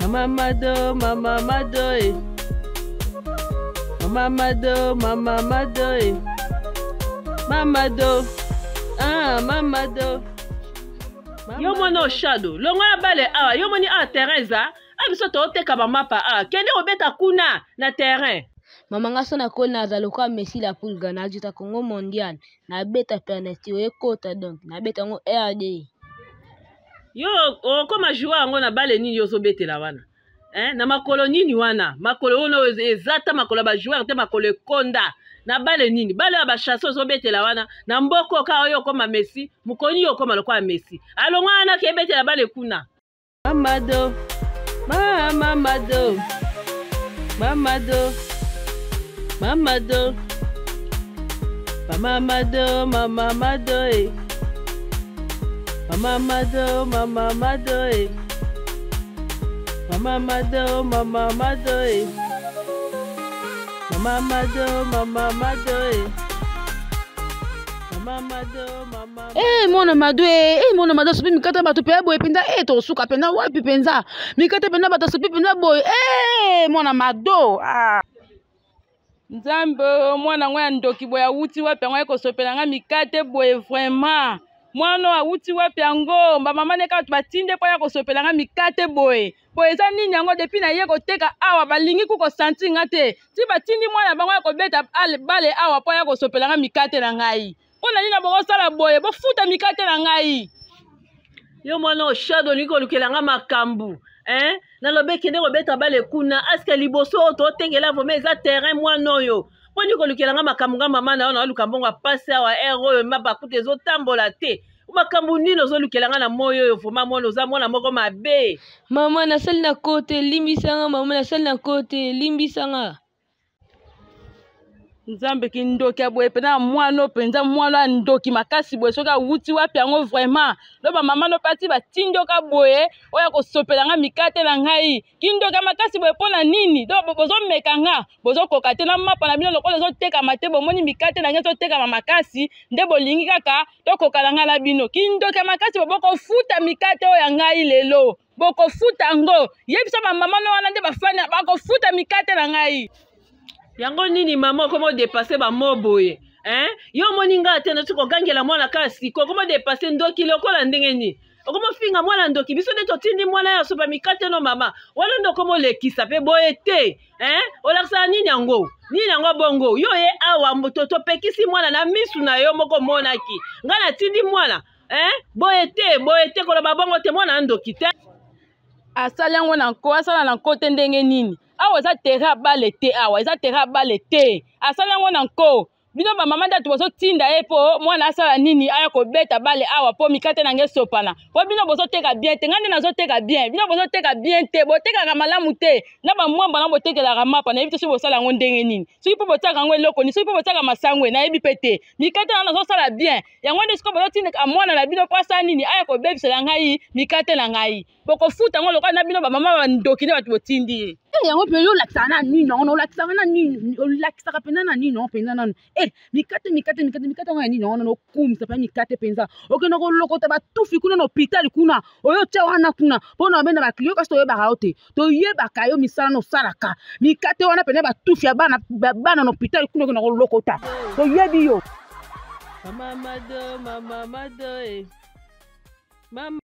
Mama Mado, Mama Mado, eh. Mama Mado, Mama Mado, eh. Mama Do, ah, Mama Do. Yo mwana oshado, longola bale awa, yo moni awa terrain eza, a biso toteka bamapa awa, kende kobeta kuna na terrain. Mama nga so nakoli naza lokola Messi la Pulga najuta Congo mondial nabeta penalty oyo ekota donc nabeta yango RD. Yo okoma joueur yango na bale nini yo ozobetela wana? Eh, na makolo nini wana? Makolo wana eza ta makolo ya ba joueur te, makolo ekonda. Na bale nini? Bale ya ba chasse ozobetela wana na mboko ka oyo okoma Messi, mokoni yo okoma lokola Messi. Alongwa wana ke betela bale kuna. Mamado, Mamado, Mamado, Mamado, Mamado, Mamado, eh. Mamado, Mamado, eh. Mamado, Mamado, eh. Mamado, Mamado, eh. Mamado, Mamado. Eh, mwana mado eh, eh, mwana mado asopi mikate bato mpenza boye mpenza eh, tokosuka mpenza wapi mpenza mikate mpenza bato asopi mpenza boye eh, mwana mado ah. Nzambe oyo mwana yango ya ndoki boye awuti wapi yango aye kosopela nga mikate boye vraiment mwana oyo awuti wapi yango bamama ne kaka batinde mpo aya kosopela nga mikate boye boye eza nini yango depuis naye koteka awa balingi ku kosentir nga te ti batindi mwana bango ya kobeta bale awa mpo aya kosopela nga mikate na ngai mpo na nini bokosala boye bofuta mikate na ngai yo mwana oshado olingi kolukela nga makambo hein? Nalobi ekende kobeta bale kuna aske liboso oyo totengela vraimen eza terrain mwana oyo mpo nini kolukela nga makambo nga mama na yo naoluka mbongo ya pasi awa ere oyo mabakuta ezotambola te makambo nini ozolukela nga na moi oyo vraimen mwana oza mwana moko mabe. Mama nasali na kote limbisa nga mama nasali na kote limbisa nga. Nzambe kindoki ya boye mpenza mwana oyo mpenza mwana ya ndoki makasi boye soki awuti wapi yango vraiment lo bamama no pati batindoka boye oyo akosopela nga mikate na ngai kindoki ya makasi boye mpo na nini do bozomeka nga bozokoka te na mapa na bino lokola ezotekama te bomoni mikate na ngai ezotekama makasi nde bolingi kaka tokoka na ngai na bino kindoki ya makasi boye bokofuta mikate oyo ya ngai lelo bokofuta yango yebisa bamama no wana nde bafani bakofuta mikate na ngai yango nini mama okoma odepasse bamo boye hein? Yo omoni nga te nati kogangela mwana kaka sikoyo okoma odepasse ndoki lokola ndenge nini okoma ofinga mwana ndoki biso nde totindi mwana ya sopa mikate no mama wana nde okoma olekisa mpe boye te hein? Olakisaka nini yango nini yango bongo yo ye awa topekisi mwana na misu na yo moko omonaki nga natindi mwana hein? Boye te boye te koloba bongo te mwana ndoki te asali yango na nko asala na nko te ndenge nini awa eza terrain ya bale te awa eza terrain ya bale te asali yango na nko bino bamama nde bato bozotinda ye mpo mwana asala nini aya kobeta bale awa mpo mikate na ngai esopana mpo bino bozoteka bien te ngai nde nazoteka bien bino bozoteka bien te botekaka malamu te na bamwamba na botekelaka mapa nayebi te soki bosala yango ndenge nini soki mpo botiaka yango eloko nini soki mpo botiaka masango nayebi mpe te mikate na nazosala bien yango nde sikoyo bozotindika mwana na bino mpo asala nini aya kobebisela ngai mikate na ngai bokofuta yango lokola na bino bamama bandoki nde bato botindi ye. Eh, yango mpe yo olakisaka na nini yango olakisaka na nini olakisaka mpenza na nini yango mpenza nanu eh, mikate mikate mikate mikate yango ya nini yango nanu okumisa mpenza mikate mpenza okenda kolokota batufi kuna na hôpital kuna oyo otya wana kuna mpo na obenda bakliyo kasi toyebaka yo te toyebaka yo misala na osalaka mikate wana mpenza batufi ya bana bana na hôpital kuna okenda kolokota toyebi yo. Mama Mado, Mama Mado, eh. Mama.